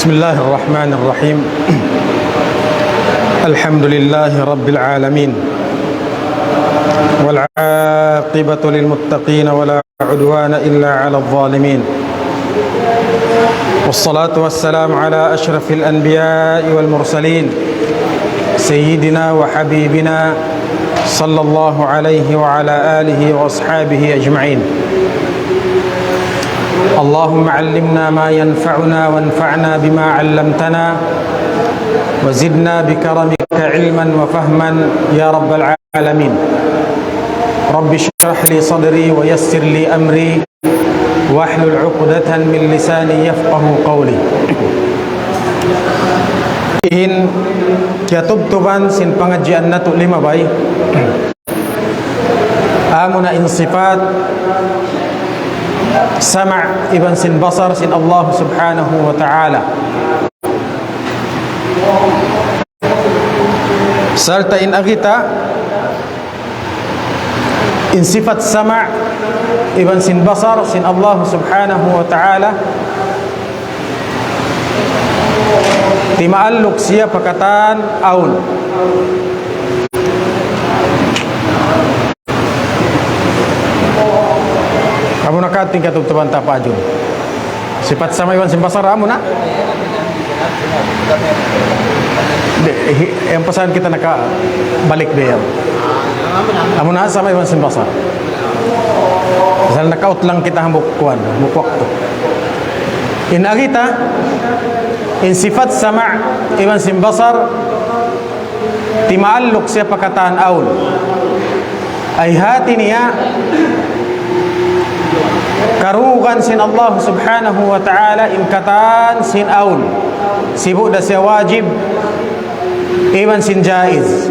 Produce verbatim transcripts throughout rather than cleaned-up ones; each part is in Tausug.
بسم الله الرحمن الرحيم. الحمد لله رب العالمين، والعاقبة للمتقين، ولا عدوان إلا على الظالمين، والصلاة والسلام على أشرف الأنبياء والمرسلين، سيدنا وحبيبنا صلى الله عليه وعلى آله وأصحابه أجمعين. اللهم علمنا ما ينفعنا وانفعنا بما علمتنا وزدنا بكرمك علما وفهما يا رب العالمين. رب اشرح لي صدري ويسر لي أمري واحلل عقدة من لساني يفقه قولي. In kiyatubtuban sin pangadjian natu' limabay, amuna in sifat sama' iban sin basar sin Allah Subhanahu wa Ta'ala. Sarta' in agi ta, in sifat sama' iban sin basar sin Allah Subhanahu wa Ta'ala, timaalluk siya pa katan awn. Amuna katan kiyatubtuban ta pa adjun. Sifat sama' iban sin basar, amuna? Di', hi-, in pasalan kita nakabalik biya' yan. Amuna sama' iban sin basar. Pasal nakautlang kita hambuuk kuwan, hambuuk waktu. In agi ta, in sifat sama' iban sin basar, timaalluk siya pa katan awn. Ay hati niya, karungugan sin Allah Subhanahu wa Ta'ala in katan sin awn. Sibu' da siya wajib, iban sin jaiz.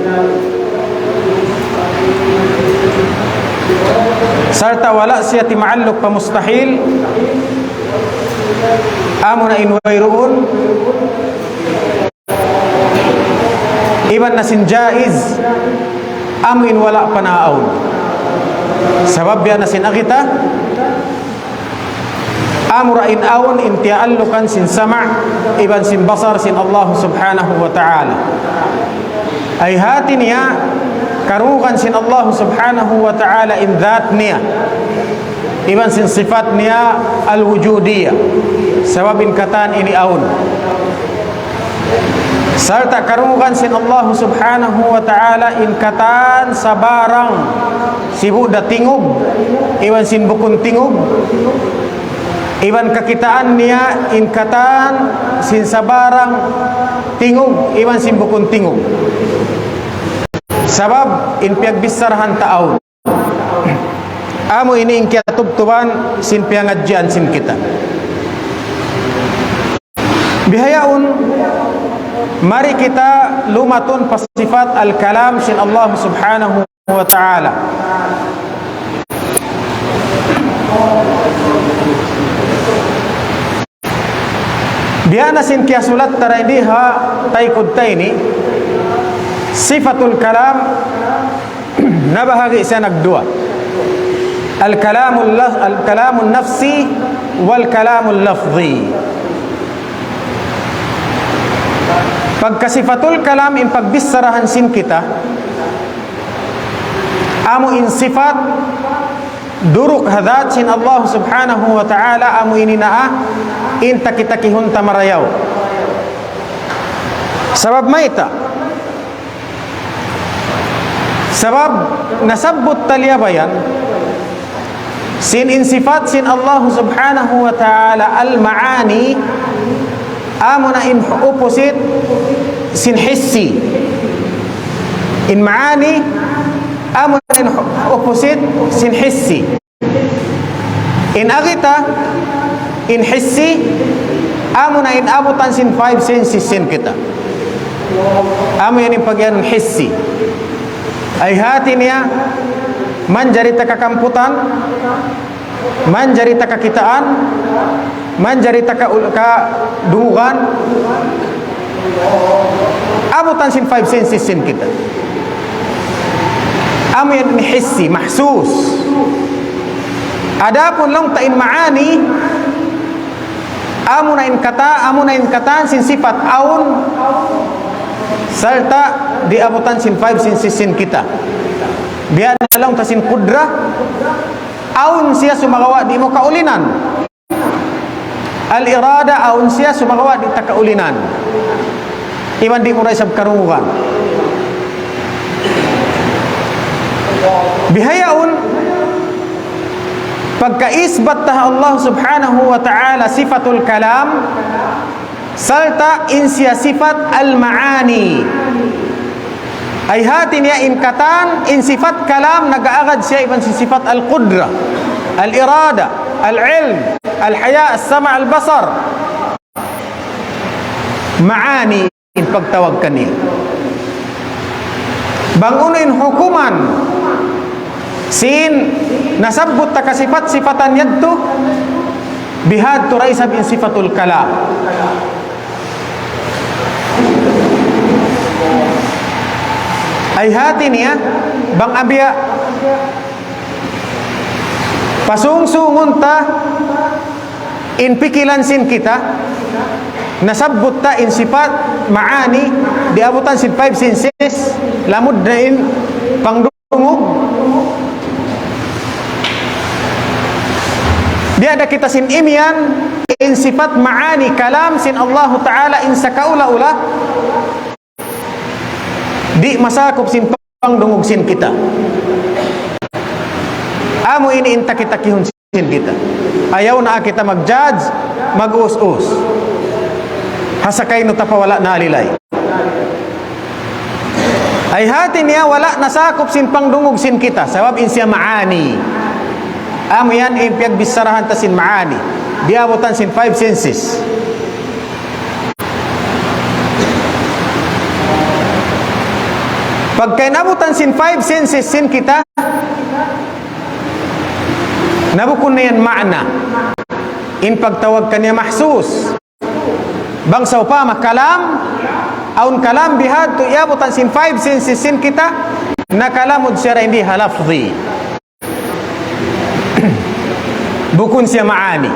Sarta' wala' siya timaalluk pa mustahil, amuna in wayruun, iban na sin jaiz, amu in wala' pa naawn. Sabab biya' na sin agi ta, amura in awn in tiyaallukan sin sama' iban sin basar sin Allah Subhanahu wa Ta'ala. Ay hati niya, karungugan sin Allah Subhanahu wa Ta'ala in dhat niya, iban sin sifat niya al-wujudiyya. Sabab in katan ini awn. Sarta' karungugan sin Allah Subhanahu wa Ta'ala in katan sabarang sibu' da tingug, iban sin bukun tingug, iban kakitaan niya in katan sin sabarang tingug, iban sin bukun tingug. Sabab in piyagbicharahan ta awn. Amu ini in kiyatubtuban sin piyangadjian sin kita. Bihaun, mari kita lumatun pa sifat al-kalam sin Allah Subhanahu wa Ta'ala. Biya' na sin kiyasulat ta dayn di ha taykud ta ini, sifatul kalam, nabahagi' siya nagduwa. Al-kalamul la-, al-kalamun nafsi wal kalamul lafzi. Pagka sifatul kalam in pagbicharahan sin kita, amu in sifat duruk ha dhat sin Allah Subhanahu wa Ta'ala, amu ini na in taki-takihun ta marayaw. Sabab mayta'? Sabab nasabbut ta liyabayan, sin in sifat sin Allah Subhanahu wa Ta'ala al-ma'ani, amuna in opposite sin hissi. In ma'ani, amuna in opposite sin hissi. In agi ta, in hissi, amuna in abutan sin five senses sin kita. Amu yan in pagiyanun hissi. Ay hati niya, manjari ta kakamputan, manjari ta kakitaan, manjari ta ka-, kadungugan, abutan sin five senses sin kita. Amu yan in hissi, mahsus. Adapun laung ta in ma'ani, Amuna in kata, amuna in katan sin sifat awn, sarta' di' abutan sin five senses sin kita. Biya' na laung ta sin kudra, awn siya sumagawa' di' mu kaulinan. Al-irada, awn siya sumagawa' di' ta kaulinan. Iban di' mu da isab karungugan. Bihaun, pagka isbat ta ha Allah subhanahu wa ta'ala sifatul kalam, sarta' in siya sifat al-ma'ani. Ay hati niya in katan, in sifat kalam, nag-aagad siya iban sin sifat al-qudra, al-irada, al-ilm, al-haya, al-sama', al-basar. Ma'ani in pagtawag kaniya. Bang unu in hukuman sin nasabbut ta kasipat-sipatan yadtu, bihadtu da isab in sifatul kalam. Ay hati niya, bang abiya pasungsungun ta in pikilan sin kita, nasabbut ta in sifat ma'ani, di' abutan sin five senses, lamud na in pangdungug. Biya' da kita sin imiyan, in sifat ma'ani kalam sin Allahu Ta'ala in sakaula-ula, di' masakup sin pangdungug sin kita. Amu ini in taki-takihun sin kita. Ayaw na kita mag-judge, mag-us-us. Hasakay nu tapa wala' nalilay. Ay hati niya wala' nasakup sin pangdungug sin kita. Sabab in siya ma'ani. Amu yan in piyagbicharahan ta sin ma'ani. Di' abutan sin five senses. Pagka in abutan sin five senses sin kita, na bukun na yan ma'na. In pagtawag kaniya mahsus. Bang sawpama kalam, awn kalam bihadtu iyabutan sin five senses sin kita, na kalamud siya ra in di ha lafzi. Bukun siya ma'ani.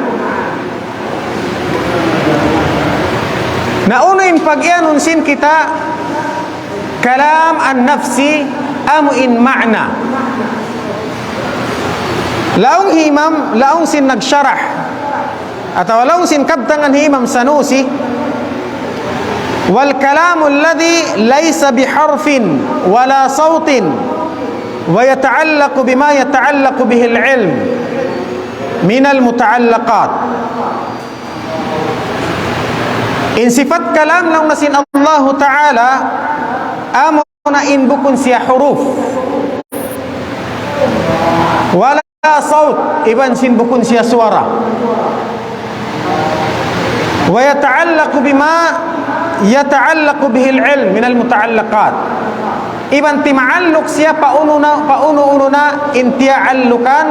Na unu in pag-iyanun sin kita kalam an-nafsi, amu in ma'na. Laung hi Imam, laung sin nagsharah, atawa laung sin kabtangan hi Imam Sanusi, والكلام الذي ليس بحرف ولا صوت ويتعلق بما يتعلق به العلم من المتعلقات. In sifat kalam laung na sin Allahu Ta'ala, amuna in bukun siya huruf. Wala sawt, iban sin bukun siya suwara. ويتعلق بما يتعلق به العلم من المتعلقات. Iban timaalluk siya pa unu na, pa unu-unu na in tiyaallukan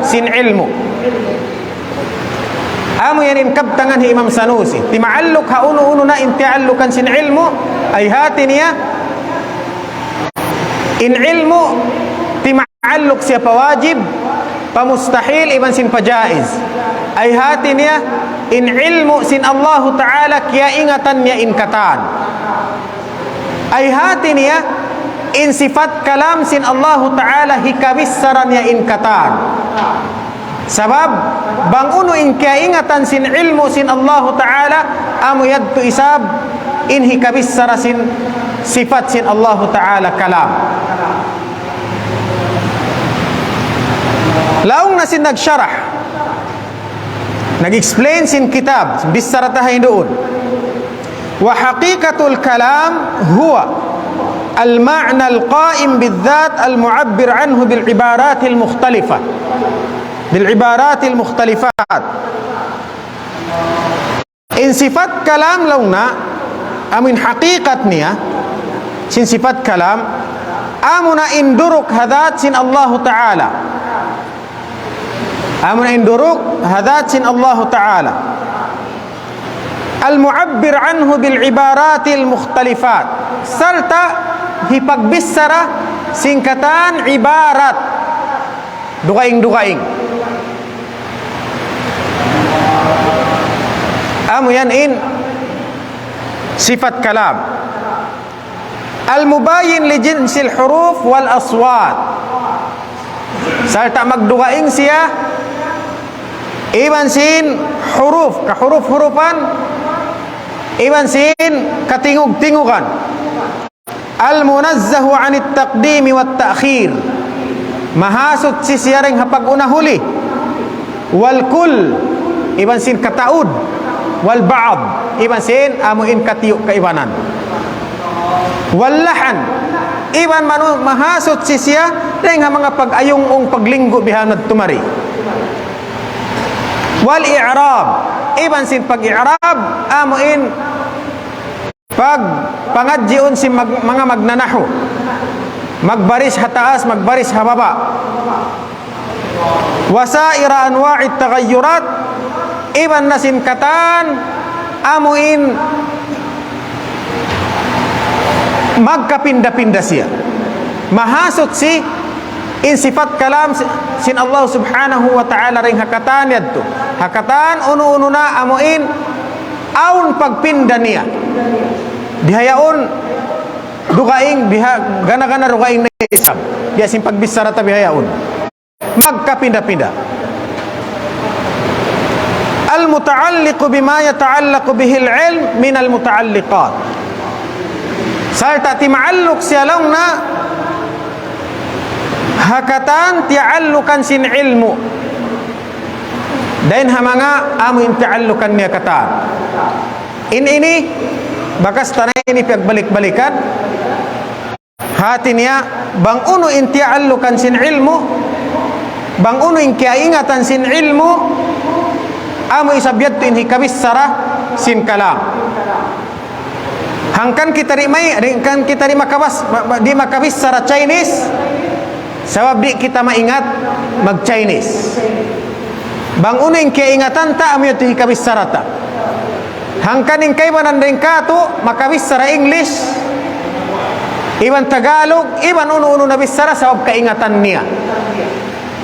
sin ilmu'. Amu yan in kabtangan hi Imam Sanusi. Timaalluk ha unu-unu na in tiyaallukan sin ilmu', ay hati niya, in ilmu' timaalluk siya pa wajib, pa mustahil, iban sin pa jaiz. Ay hati niya, in ilmu' sin Allahu Ta'ala kiyaingatan niya in katan. Ay hati niya, in sifat kalam sin Allahu Ta'ala hikabichara niya in katan. Sabab, bang unu in kiyaingatan sin ilmu' sin Allahu Ta'ala, amu yadtu isab in hikabichara sin sifat sin Allahu Ta'ala kalam. Laung na sin nagsharah, nag-explain sin kitab, bichara ta ha yan duun. وحقيقة الكلام هو المعنى القائم بالذات المعبر عنه بالعبارات المختلفة، بالعبارات المختلفات. In sifat kalam laung na, amu in hakikat niya, sin sifat kalam, amuna in duruk ha dhat sin Allahu Ta'ala. Amuna in duruk ha dhat sin Allahu Ta'ala. المعبر عنه بالعبارات المختلفات. Sarta' hipagbichara sin katan ibarat. Dugaing-dugaing. yan in sifat kalam. المباين لجنس الحروف والأصوات. Sarta' magdugaing siya iban sin huruf, kahuruf-hurupan, iban sin katingug-tingugan. المنزه عن التقديم والتأخير. Mahasuchi siya dayn ha pag-una-huli. والكل, iban sin kataud. والبعض, iban sin amu in katiyu' kaibanan. واللحن, iban manu-, mahasuchi siya dayn ha manga pag-ayung-ung, paglinggu' bihan madtu mari. والإعراب, iban sin pag-i'rab, amu in pag-, pangadjiun sin mag-, manga magnanahu. Magbaris ha taas, magbaris ha baba'. وسائر أنواع التغيرات, iban na sin katan amu in magkapinda-pinda siya. Mahasuchi in sifat kalam si-, sin Allah Subhanahu wa Ta'ala dayn ha katan yadtu. Ha katan unu-unu na amu in awn pagpinda niya. Bihaun dugaing, biha-, gana-gana dugaing na isab. Biya' sin pagbichara ta bihaun. Magkapinda-pinda. المتعلق بما يتعلق به العلم من المتعلقات. Sarta' timaalluk siya laung na ha katan tiyaallukan sin ilmu'. Dayn ha manga amu in tiyaallukan niya katan. In ini, bakas ta na ini piyagbalik-balikan. Hati niya, bang unu in tiyaallukan sin ilmu', bang unu in kiyaingatan sin ilmu', amu isab yadtu in hikabichara sin kalam. Hangkan kita di' may, hangkan kita di' makabas-, ma-, ma-, di' makabichara Chinese, sabab di' kita maingat mag-Chinese. Bang unu in kiyaingatan ta, amu yadtu hikabichara ta. Hangkan in kaibanan dayn katu', makabichara English, iban Tagalog, iban unu-unu na bichara sabab kaingatan niya.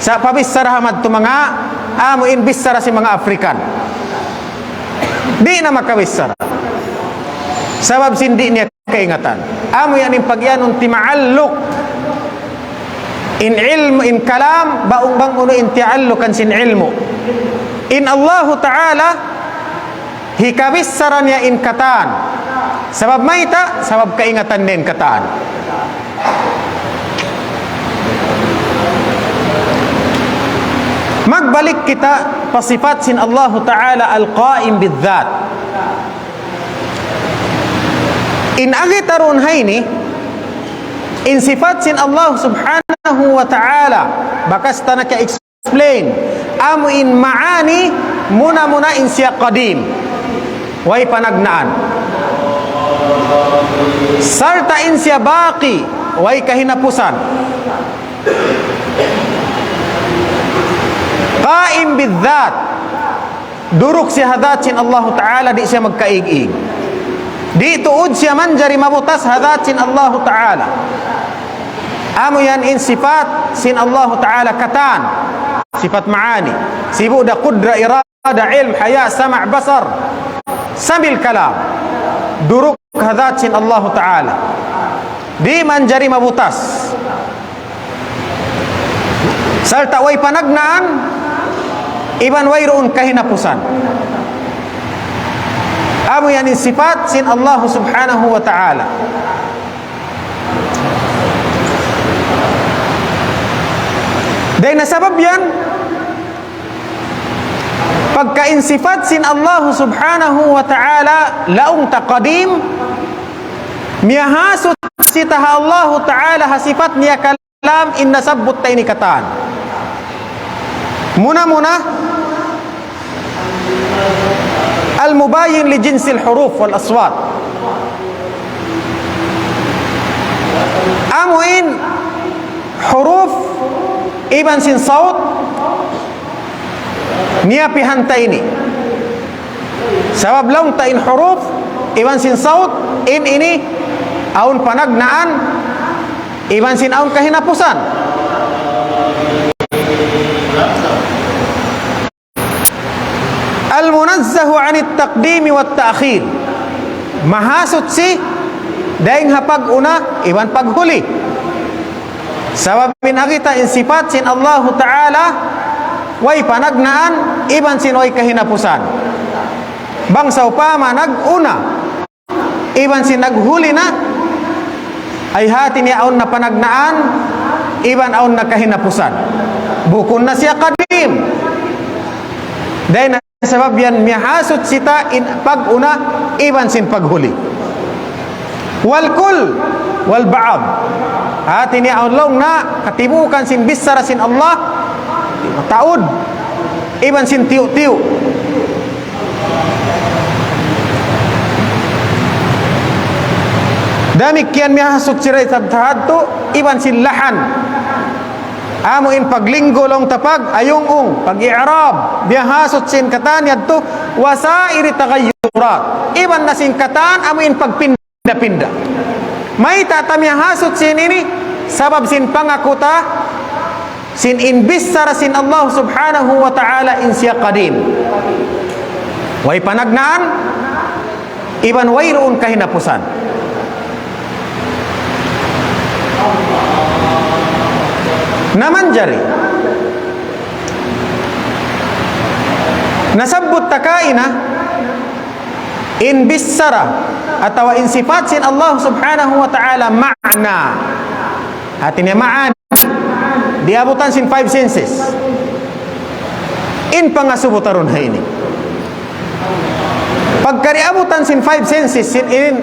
Sa' pabichara ha madtu manga, amu in bichara sin manga African. Di' na makabichara. Sabab sin di' niya kaingatan. Amu yan in pagiyanun timaalluk. In ilmu', in kalam, bang-bang unu in tiyaallukan sin ilmu'. In Allahu Ta'ala, hikabichara niya in katan. Sabab mayta', sabab kaingatan niya in katan. Magbalik kita pa sifat sin Allahu Ta'ala القائم بالذات. In agi ta duun ha ini, in sifat sin Allah Subhanahu wa Ta'ala, bakas ta na ka-explain, amu in maani, muna-muna in siya qadim, way panagnaan. Sarta' in siya baqi, way kahinapusan. قائم بالذات. Duruk siya ha dhat sin Allahu Ta'ala, di' siya magkaig-ig. Di' tuud siya manjari mabutas ha dhat sin Allahu Ta'ala. Amu yan in sifat sin Allahu Ta'ala katan. Sifat maani. Sibu' da qudra, irada, ilm, haya, sama', basar. Sambil kalam. Duruk ha dhat sin Allahu Ta'ala. Di' manjari mabutas. Sarta' way panagnaan, iban wayruun kahinapusan. Amu yan in sifat sin Allah Subhanahu wa Ta'ala. Dayn ha sabab yan, pagka in sifat sin Allah Subhanahu wa Ta'ala laung ta qadim, miyahasuchi ta ha Allah Ta'ala ha sifat niya kalam in nasabbut ta ini katan. Muna-muna, المباين لجنس الحروف والأصوات. Amu in huruf iban sin saut, niyapihan ta ini. Sabab laung ta in huruf, iban sin saut, in ini, awn panagnaan, iban sin awn kahinapusan. المنزه عن التقديم والتأخير. Mahasuchi dayn ha pag-una iban paghuli. Sabab in kita in sipat sin Allahu Ta'ala, way panagnaan, iban sin way kahinapusan. Bang sawpama nag-una, iban sin naghuli na, ay hati niya awn na panagnaan, iban awn na kahinapusan. Bukun na siya qadim. Dayn ha sabab yan miyahasuchi ta in pag-una, iban sin paghuli. والكل والبعض. Hati niya awn laung na katibuukan sin bichara sin Allah, taud, iban sin tiyu'-tiyu'. Damikkiyan miyahasuchi ra isab tahadtu, iban sin lahan. Amu in paglinggu laung ta pag-ayung-ung, pag-i'rab, miyahasuchi in katan yadtu, وسائر التغيرات. Iban na sin katan, amu in pagpinda-pinda. Mayta' ta miyahasuchi ini, sabab sin pangaku ta, sin in bichara sin Allah Subhanahu wa Ta'ala in siya qadim. Way panagnaan, iban wayruun kahinapusan. Na manjari, nasabbut ta kaina, in bichara atawa in sipat sin Allah Subhanahu wa Ta'ala ma'na. Hati niya ma'na. Diabutan sin five senses. In pangasubu ta duun ha ini. Pagka diabutan sin five senses, sin in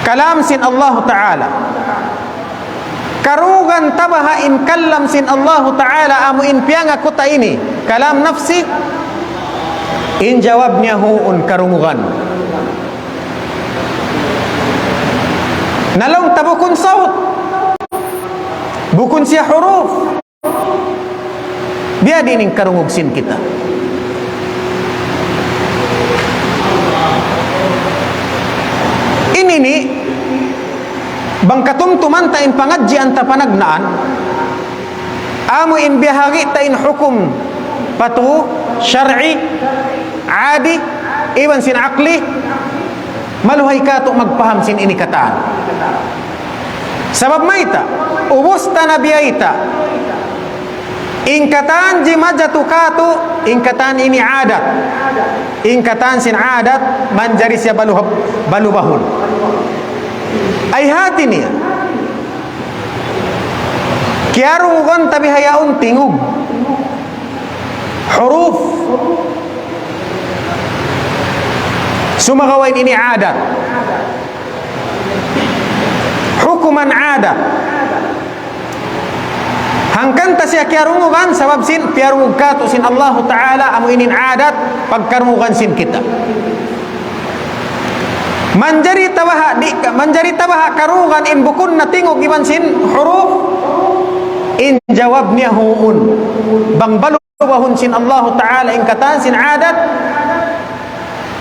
kalam sin Allah Ta'ala. Karungugan ta baha' in kalam sin Allah Ta'ala amu in piyangaku ta ini kalam nafsi? In jawab niya huun, karungugan. Na laung ta bukun sawt, bukun siya huruf. Biyadiin in karungug sin kita. Ini ini, bang katumtuman ta in pangadjian ta panagnaan, amu in biyahagi' ta in hukum patu, shar'i, adi, iban sin aqli, maluhay katu' magpaham sin ini katan. Sabab mayta', ubus ta na biyayta'. In katan jimajatu katu', in katan ini adat. In katan sin adat, manjari siya balu-, balubahun. Ay hati niya. Kiyarungugan ta bihaun tingug. Huruf. Sumagawa' in ini adat. Hukuman adat. Hangkan ta siya kiyarungugan, sabab sin piyarungug katu' sin Allahu Ta'ala, amu ini in adat, pagkarungugan sin kita. Manjari ta baha', di' ka, manjari ta baha' karungugan in bukun na tingug iban sin huruf? In jawab niya huun. Bang balu- bahun sin Allahu Ta'ala in katan sin adat,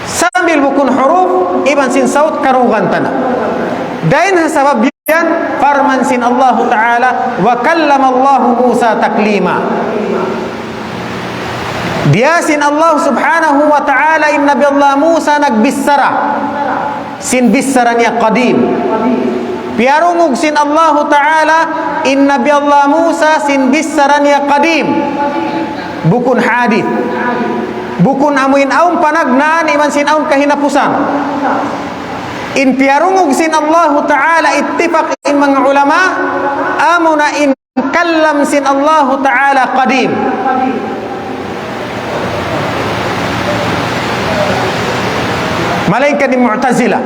sambil bukun huruf, iban sin sawt karungugan ta na. Dayn ha sabab yan, parman sin Allahu Ta'ala, وكلم الله موسى تكليما. Diya sin Allah Subhanahu wa Ta'ala in Nabi Allah Musa nagbichara. Sin bichara niya qadim. Piyarungug sin Allahu Ta'ala in Nabi Allah Musa sin bichara niya qadim. Bukun hadith. Bukun amu in awn panagnaan iban sin awn kahinapusan. In piyarungug sin Allahu Ta'ala, ittifaq in manga ulama, amuna in kalam sin Allahu Ta'ala qadim. Malaingkan in Mu'tazila.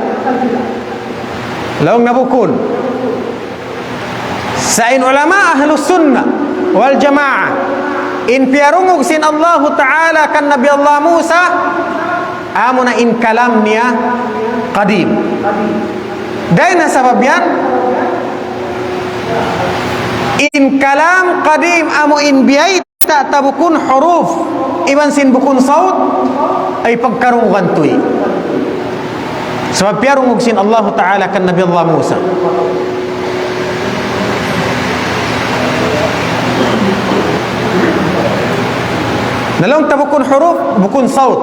Laung na bukun. Sa' in ulama Ahlus Sunnah wal Jamaah, in piyarungug sin Allahu Ta'ala kan Nabi Allah Musa, amuna in kalam niya qadim. Dayn ha sabab yan, in kalam qadim amu in biyayta' ta bukun huruf, iban sin bukun sawt, ay pagkarungugan tuud. Sabab piyarungug sin Allahu Ta'ala kan Nabi Allah Musa. Na laung ta bukun huruf, bukun saut.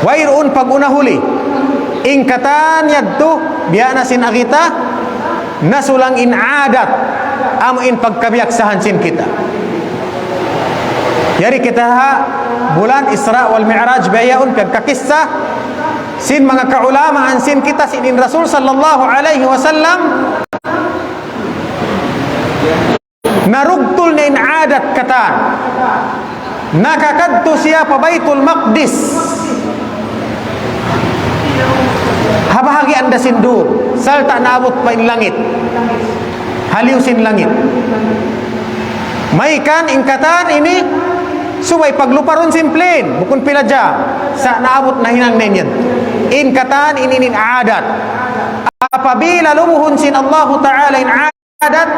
Wayruun pag-una huli. In katan yadtu, biya' na sin agi ta, nasulang in adat, amu in pagkabiyaksahan sin kita. Yari kita ha bulan Isra wal Mi'raj bihaun pagkakissa sin manga kaulamaan sin kita sin in Rasul sallallahu alayhi wasallam, narugtul niya in adat katan. Nakakadtu siya pa Baitul Maqdis. Ha bahagian da sin duun, sarta' naabut pa in langit. Haliyu sin langit. Maykan in katan ini, subay pagluparun sin plane, bukun pila jam. Sa' naabut na hinang niya yan. In katan ini in adat. Apabila lubuhun sin Allahu Ta'ala in adat,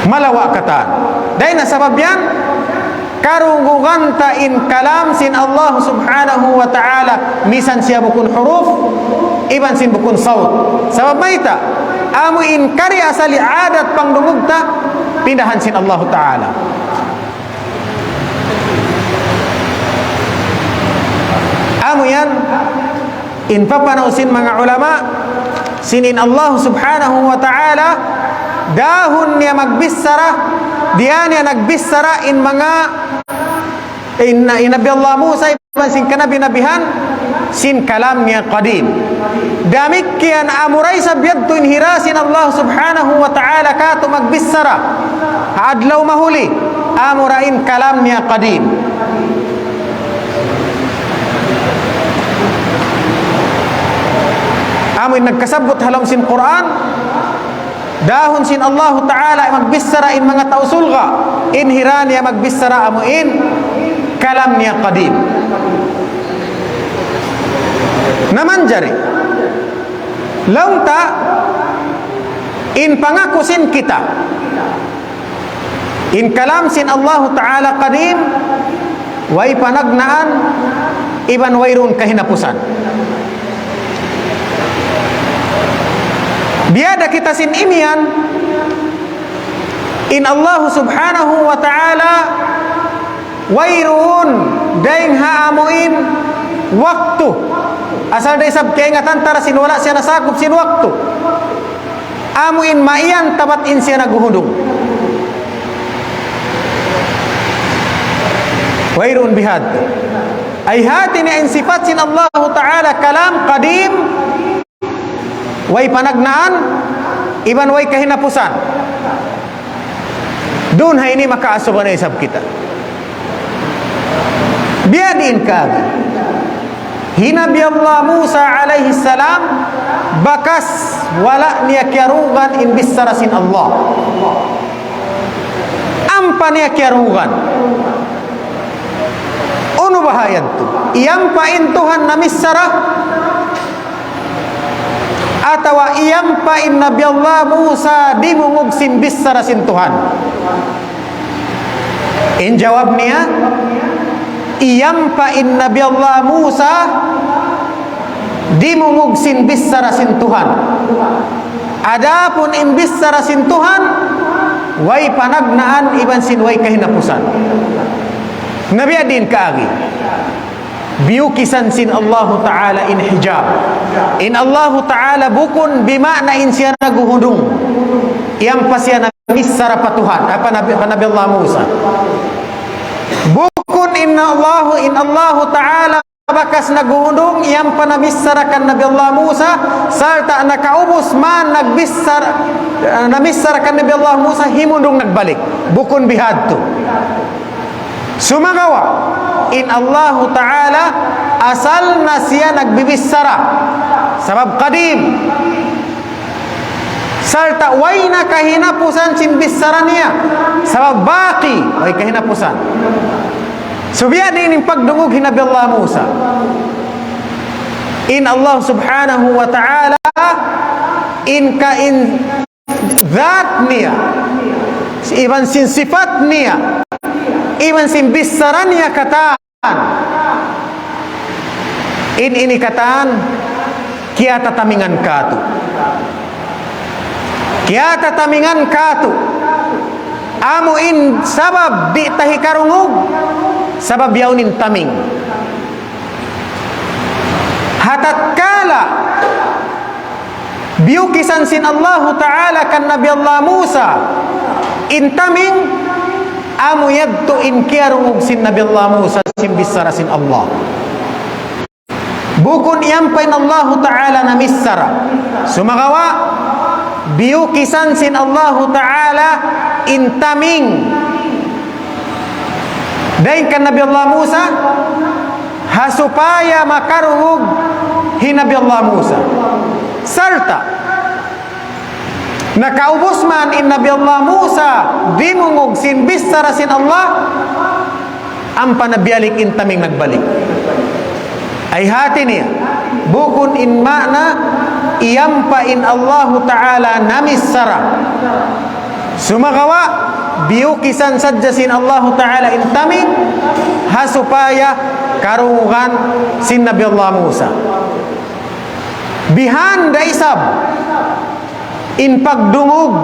malawa' katan. Dayn ha sabab yan, karungugan ta in kalam sin Allah Subhanahu wa Ta'ala, misan siya bukun huruf, iban sin bukun saut. Sabab mayta', amu in kari asali adat pangdungug ta, pindahan sin Allah Ta'ala. Amu yan, in papanaw sin manga ulama, sin in Allah Subhanahu wa Ta'ala, dahun niya magbichara, diya niya nagbichara in manga, in, in Nabi Allah Musa, iban sin kanabi-nabihan, sin kalam niya qadim. Damikkiyan amura isab yadtu in hira sin Allah Subhanahu wa Ta'ala katu' magbichara ha adlaw mahuli, amura in kalam niya qadim. Amu in nagkasabbut ha lawm sin Qur'an, dahun sin Allahu Ta'ala magbichara in manga tau surga', in hira niya magbichara amu in kalam niya qadim. Na manjari, laung ta, in pangaku sin kita, in kalam sin Allahu Ta'ala qadim, way panagnaan, iban wayruun kahinapusan. Biya' da kita sin imiyan, in Allah Subhanahu wa Ta'ala wayruun dayng ha amu in waktu. Asal da isab kaingatan ta da sin wala' siya nasakup sin waktu. Amu in maiyan tabat in siya naghuhundung. Wayruun bihadtu. Ay hati niya in sifat sin Allahu Ta'ala kalam qadim, way panagnaan, iban way kahinapusan. Duun ha ini makaasuban na isab kita. Biya' diin kami. Hi Nabi Allah Musa alayhi salam, bakas wala' niya kiyarugan in bichara sin Allah. Ampa niya kiyarugan. Unu baha' yadtu? Iyampa in Tuhan namichara, atawa iyampa in Nabi Allah Musa dimungug sin bichara sin Tuhan? In jawab niya, iyampa in Nabi Allah Musa dimungug sin bichara sin Tuhan. Adapun in bichara sin Tuhan, way panagnaan iban sin way kahinapusan. Na biya' diin kaagi. Biyukisan sin Allahu Ta'ala in hijab. In Allahu Ta'ala bukun bima'na in siya naghuhundung. Iyampa siya namichara pa Tuhan, apa Nabi, pa Nabi Allah Musa. Bukun in Allahu, in Allahu Ta'ala bakas naghuhundung, iyampa namichara kan Nabi Allah Musa, sarta' nakaubus man nagbichara, namichara kan Nabi Allah Musa, himundung nagbalik. Bukun bihadtu. Sumagawa', in Allahu Ta'ala asal na siya nagbibichara. Sabab qadim. Sarta' way na kahinapusan sin bichara niya. Sabab baqi, way kahinapusan. Subay diin in pagdungug hi Nabi Allah Musa. In Allah Subhanahu wa Ta'ala, in ka in dhat niya, iban sin sifat niya, iban sin bichara niya katan. In ini katan, kiyatatamingan katu'. Kiyatatamingan katu'. Amu in sabab di' ta hikarungug, sabab yaun in taming. Ha tatkala biyukisan sin Allahu Ta'ala kan Nabi Allah Musa in taming, amu yadtu in kiyarungug sin Nabi Allah Musa sin bichara sin Allah. Bukun iyan pa in Allahu Ta'ala namichara. Sumagawa', biyukisan sin Allahu Ta'ala in taming dayn kan Nabi Allah Musa, ha supaya makarungug hi Nabi Allah Musa. Sarta' nakaubus man in Nabi Allah Musa dimungug sin bichara sin Allah, ampa na biyalik in taming nagbalik. Ay hati niya, bukun in maana iyan pa in Allahu Ta'ala namichara. Sumagawa', biyukisan sadja sin Allahu Ta'ala in taming, ha supaya karungugan sin Nabi Allah Musa. Bihan da isab in pagdungug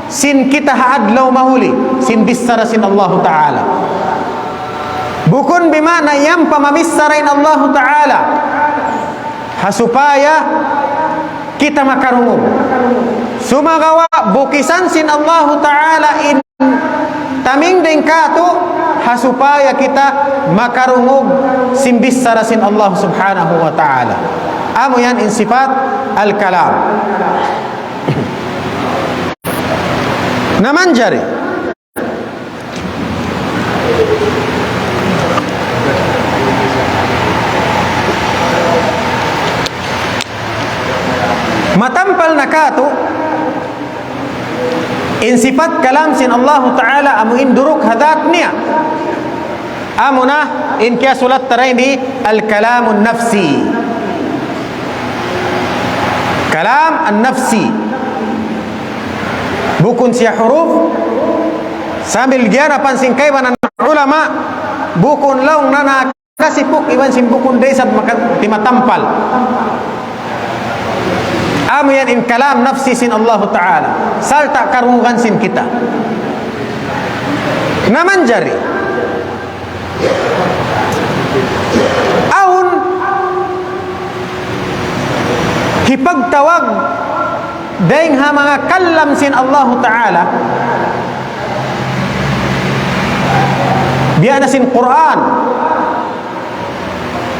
sin kita ha adlaw mahuli, sin bichara sin Allahu Ta'ala. Bukun bimaana iyan pa mamichara in Allahu Ta'ala, ha supaya kita makarungug. Sumagawa' bukisan sin Allahu Ta'ala in taming dayn kātu', ha supaya kita makarungug sin bichara sin Allah Subhanahu wa Ta'ala. Amu yan in sifat al-kalam. Na manjari, matampal na kātu' in sifat kalam sin Allahu Ta'ala amu in duruk ha dhat niya. Amu na in kiyasulat ta dayn di al-kalamun nafsi. Kalam an-nafsi. Bukun siya huruf, sambil giyanapan sin kaibanan ulama, bukun laung nana kasipuk iban sin bukun da isab maka-, timatampal. Amu yan in kalam nafsi sin Allahu Ta'ala. Sarta' karungugan sin kita. Na manjari. Awn hipagtawag dayn ha manga kalam sin Allahu Ta'ala. Biya' na sin Qur'an.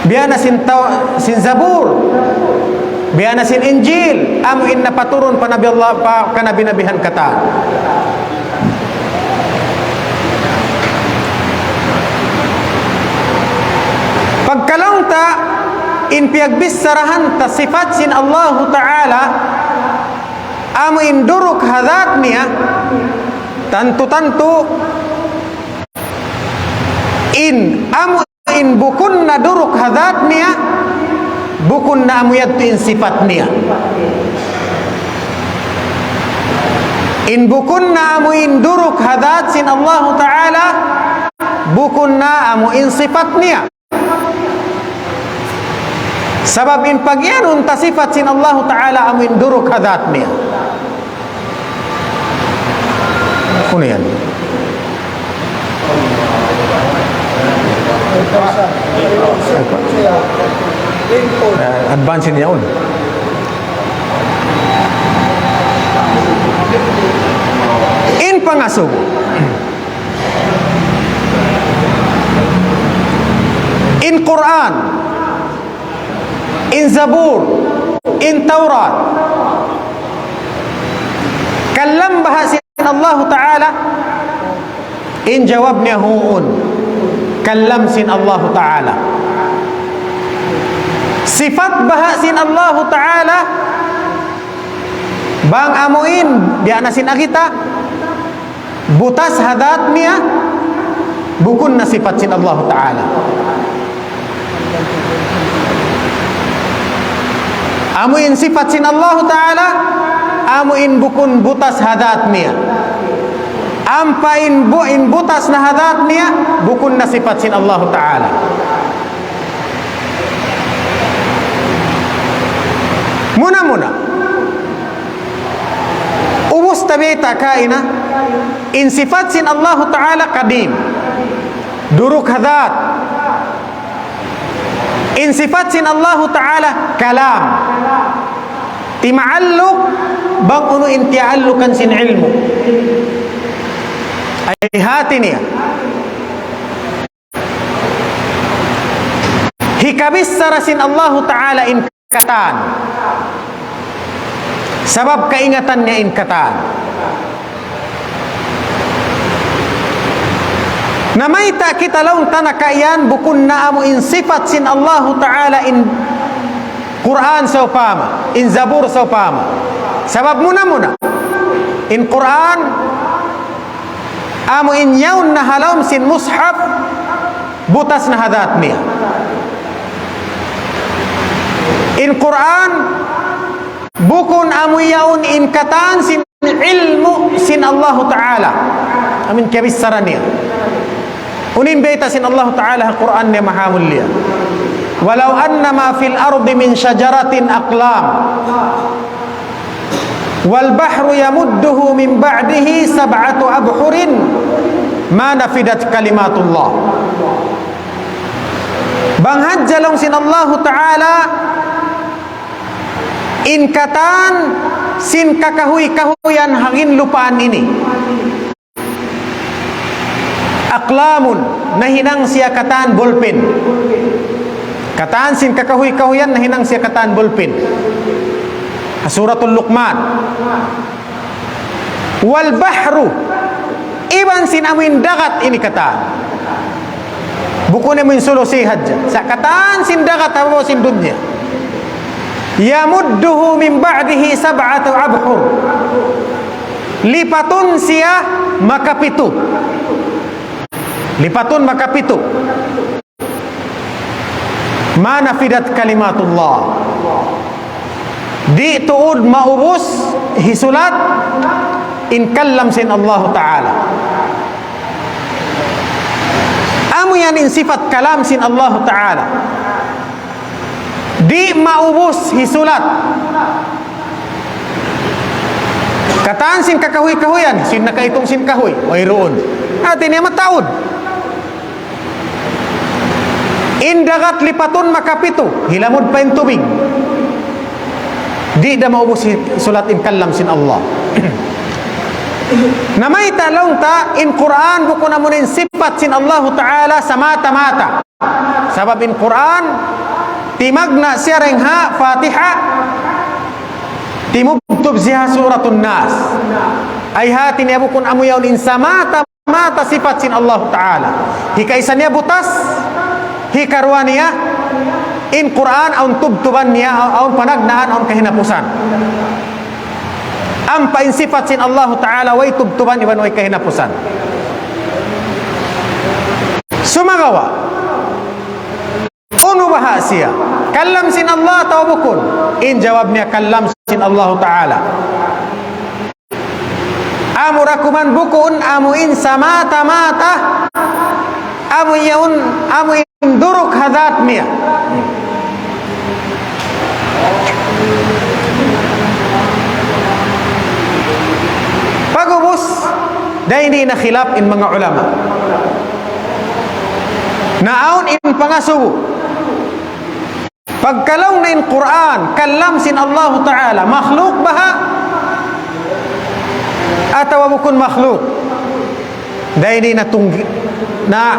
Biya' na sin Taw-, sin Zabur. Biya' na sin Injil. Amu in napaturun pa Nabi Allah, pa kanabi-nabihan katan. Pagkalaung ta, in piyagbicharahan ta sifat sin Allahu Ta'ala, amu in duruk ha dhat niya, tantu-tantu, in amu in bukun na duruk ha dhat niya, bukun na amu yadtu in sifat niya. In bukun na amu in duruk ha dhat sin Allahu Ta'ala, bukun na amu in sifat niya. Sabab in pagiyanun ta sifat sin Allahu Ta'ala amu in duruk ha dhat niya. Unu yan? Eh, advance niya yaun. In pangasubu. In Qur'an. In Zabur, in Tawrat, kalam baha' sin Allahu Ta'ala? In jawab niya huun, kalam sin Allahu Ta'ala. Sifat baha' sin Allahu Ta'ala? Bang amu in, biya' na sin kita, butas ha dhat niya, bukun na sifat sin Allahu Ta'ala. Amu in sifat sin Allahu Ta'ala, amu in bukun butas ha dhat niya. Ampa in bu-, in butas na ha dhat niya, bukun na sifat sin Allahu Ta'ala. Muna-muna. Ubus ta bayta' kaina, in sifat sin Allahu Ta'ala qadim. Duruk ha dhat. In sifat sin Allahu Ta'ala kalam. Timaalluq bang unu in tiyaallukan sin ilmu'. Ay hati niya. Hikabichara sin Allahu Ta'ala in katan. Sabab kaingatan niya in katan. Na mayta' kita laung ta na kaiyan bukun na amu in sifat sin Allahu Ta'ala in Qur'an sawpama, in Zabur sawpama. Sabab muna-muna, in Qur'an amu in yaun na ha lawm sin mushaf, butas na ha dhat niya. In Qur'an, bukun amu yaun in katan sin ilmu' sin Allahu Ta'ala. Amu in kabichara niya. Unu in bayta' sin Allahu Ta'ala ha Qur'an niya mahamulliya. ولو أن ما في الأرض من شجرة أقلام والبحر يمده من بعده سبعة أبحر ما نفدت كلمات الله. Bang hadja laung sin Allahu Ta'ala in katan sin kakahuy-kahuyan ha ginlupaan ini. Aqlamun, nahinang siya katan bolpen. Katan sin kakahuy-kahuyan, nahinang siya katan bolpen. Ha Suratul Luqman. Wal bahru, iban sin amuin dagat ini katan. Bukun amuin sulusi hadja. Sa' katan sin dagat ha babaw sin dunya. Yamudduhu min ba'dihi sab'atu abhur. Lipatun siya makapitu. Lipatun makapitu. Ma nafidat kalimatullah. Di' tuud maubus hisulat in kalam sin Allahu Ta'ala. Amu yan in sifat kalam sin Allahu Ta'ala. Di' maubus hisulat. Katan sin kakahuy-kahuyan, sin nakaitung sin kahuy, wayruun. Hati niya mataud. In dagat lipatun makapitu, hilamud pa in tubig. Di' da maubus hisulat in kalam sin Allah. Na mayta' laung ta, in Qur'an bukun amu in sipat sin Allahu Ta'ala samata-mata. Sabab in Qur'an, timagna' siya dayn ha Fatiha, timubtub siya ha Suratun Nas. Ay hati niya bukun amu yaun in samata-mata sipat sin Allahu Ta'ala. Hikaisa niya butas, hikaruwa niya, in Qur'an awn tubtuban niya, awn panagnaan, awn kahinapusan. Ampa in sipat sin Allahu Ta'ala, way tubtuban iban way kahinapusan. Sumagawa', unu baha' siya? Kalam sin Allah atawa bukun? In jawab niya, kalam sin Allahu Ta'ala. Amura kuman bukun, amu in samata-mata, amu yaun, amu in duruk ha dhat niya. Pag'ubus, dayn di' na khilaf in manga ulama. Na awn in pangasubu. Pagka laung na in Qur'an, kalam sin Allahu Ta'ala, makhluk baha'? Atawa bukun makhluk? Dayn di' na tung-, na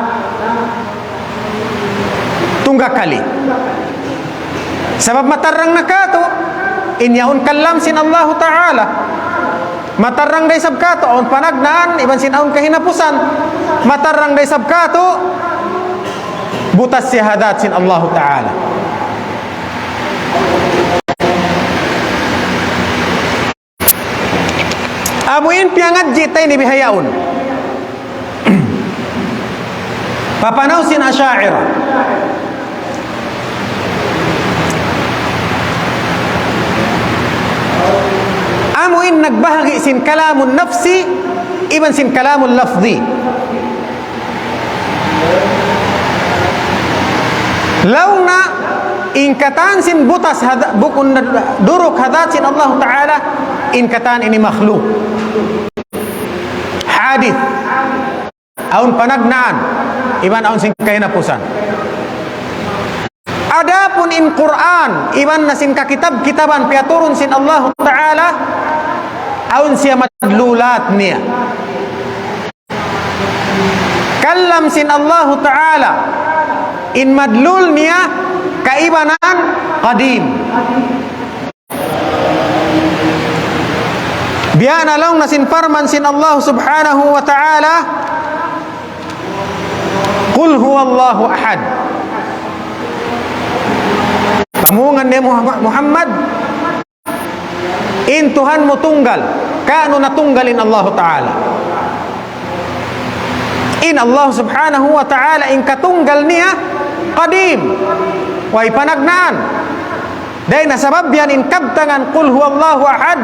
tunggakali. Sabab matarrang na katu', in yaun kalam sin Allahu Ta'ala. Matarrang da isab katu', awn panagnaan, iban sin awn kahinapusan. Matarrang da isab katu', butas siya ha dhat sin Allahu Ta'ala. Amu in piyangadji' ta ini bihaun. Papanaw sin Asha'ira. Amu in nagbahagi' sin kalamun nafsi, iban sin kalamun lafzi. Laung na in katan sin butas ha dha-, bukun na duruk ha dhat sin Allahu Ta'ala, in katan ini makhluk. hadith. Awn panagnaan, iban awn sin kahinapusan. Adapun in Qur'an, iban na sin kakitab-kitaban piyaturun sin Allahu Ta'ala, awn siya madlulat niya. Kalam sin Allahu Ta'ala, in madlul niya, kaibanan qadim. Biya' na laung na sin parman sin Allah Subhanahu wa Ta'ala, "Qul huwallahu ahad." Pamungan niya Muhammad, Muhammad, in Tuhan mu tunggal, kanu na tunggal in Allahu Ta'ala. In Allah Subhanahu wa Ta'ala in katunggal niya qadim. Way panagnaan. Dayn ha sabab yan in kabtangan Qul huwallahu ahad,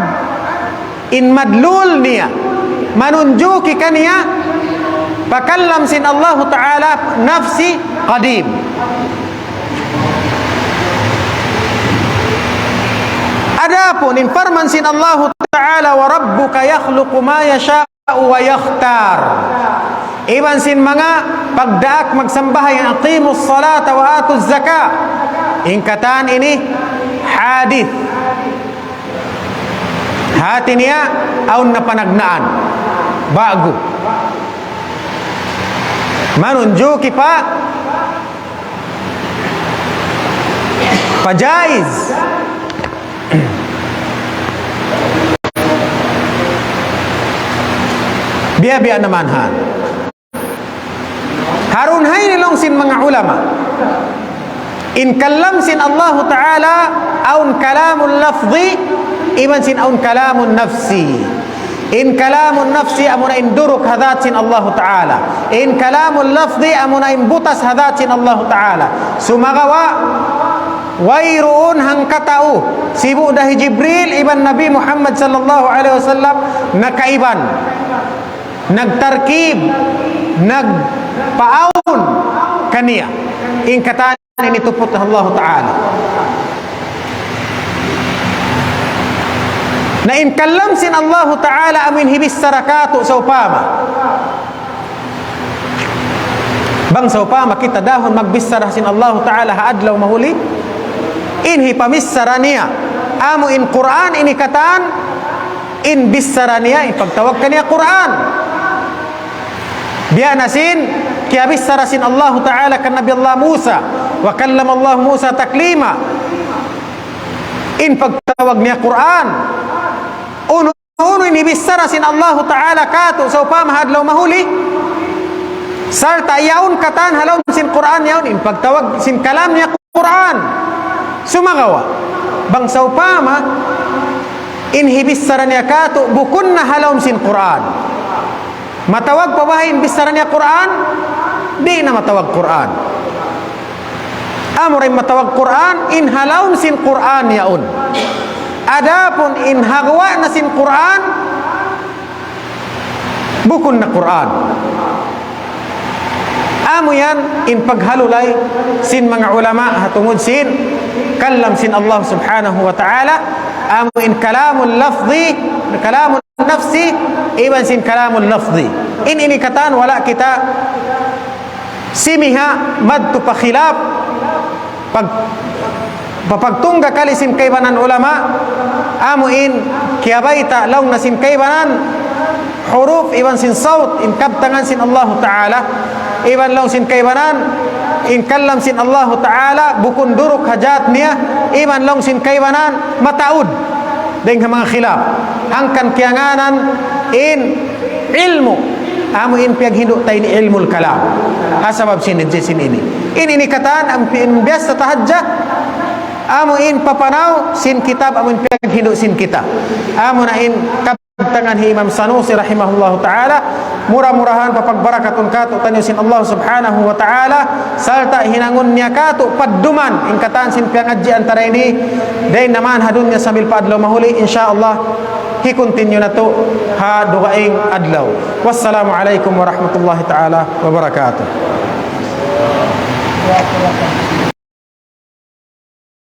in madlul niya, manunjuki kaniya, pa kalam sin Allahu Ta'ala nafsi qadim. Adapun in parman sin Allahu Ta'ala, "Wa rabbuka yakhluqu ma yasha'u wa yakhtar." Iban sin manga pagdaak magsambahayang, "Aqimus salata wa atuz zaka." In katan ini hadith. Hati niya, awn na panagnaan. Ba'gu. Manunjuki pa, pa jaiz. Biya'-biya' na man ha. Ha duun ha ini laung sin manga ulama. In kalam sin Allahu Ta'ala, awn kalamun lafzi, iban sin awn kalamun nafsi. In kalamun nafsi, amuna in duruk ha dhat sin Allahu Ta'ala. In kalamun lafzi, amuna in butas ha dhat sin Allahu Ta'ala. Sumagawa', wayruun hangkatau, sibu' da hi Jibril, iban Nabi Muhammad sallallahu alayhi wasallam, nakaiban. Nagtarkib, nagpaawn kaniya. In katan ini tuput Allah Ta'ala. Na in kalam sin Allah Ta'ala amu in hibichara katu' sawpama. Bang sawpama kita dahun magbichara sin Allah Ta'ala ha adlaw mahuli, in hipamichara niya, amu in Qur'an ini katan, in bichara niya, in pagtawag kaniya Qur'an. Biya' na sin, kiyabichara sin Allahu Ta'ala kan Nabi Allah Musa, "Wa kallama Allah Musa taklima." In pagtawag niya Qur'an. Unu, unu in hibichara sin Allahu Ta'ala katu', sawpama ha adlaw mahuli. Sarta' yaun katan ha lawm sin Qur'an yaun, in pagtawag sin kalam niya Qur'an. Sumagawa', bang sawpama, in hibichara niya katu', bukun na ha lawm sin Qur'an. Matawag pa baha' in bichara niya Qur'an? Di' na matawag Qur'an. Amura in matawag Qur'an, in ha lawm sin Qur'an yaun. Adapun in ha guwa' na sin Qur'an, bukun na Qur'an. Amu yan in paghalulay sin manga ulama ha tungud sin kalam sin Allah Subhanahu wa Ta'ala. Amu in kalamul lafzi, kalamul nafsi, iban sin kalamul lafzi. In ini katan wala' kita simiha madtu pa khilaf, pag-, papagtungga kali sin kaibanan ulama, amu in kiyabayta' laung na sin kaibanan huruf iban sin sawt in kabtangan sin Allahu Ta'ala, iban laung sin kaibanan in kalam sin Allahu Ta'ala bukun duruk ha jat niya, iban laung sin kaibanan mataud. Dayn ha manga khilaf. Hangkan kiyangānan in ilmu'. Amu in piyaghindu' ta ini ilmul kalam. Ha sabab sin, sin ini. In ini katan, am-, in biyasa ta hadja, amu in papanaw sin kitab, amu in piyaghindu' sin kitab. Amu na in kabtangan hi Imam Sanusi rahimahullahu ta'ala, mura-murahan papagbarakatun katu'taniyu sin Allah Subhanahu wa Ta'ala, sarta' hinangun niya katu' padduman in katan sin piyangadjian ta dayn di, dayn ha dunya sambil pa adlaw mahuli, insya Allah, hi-continue natu' ha dugaing adlaw. Wassalamu alaykum warahmatullahi ta'ala wabarakatuh.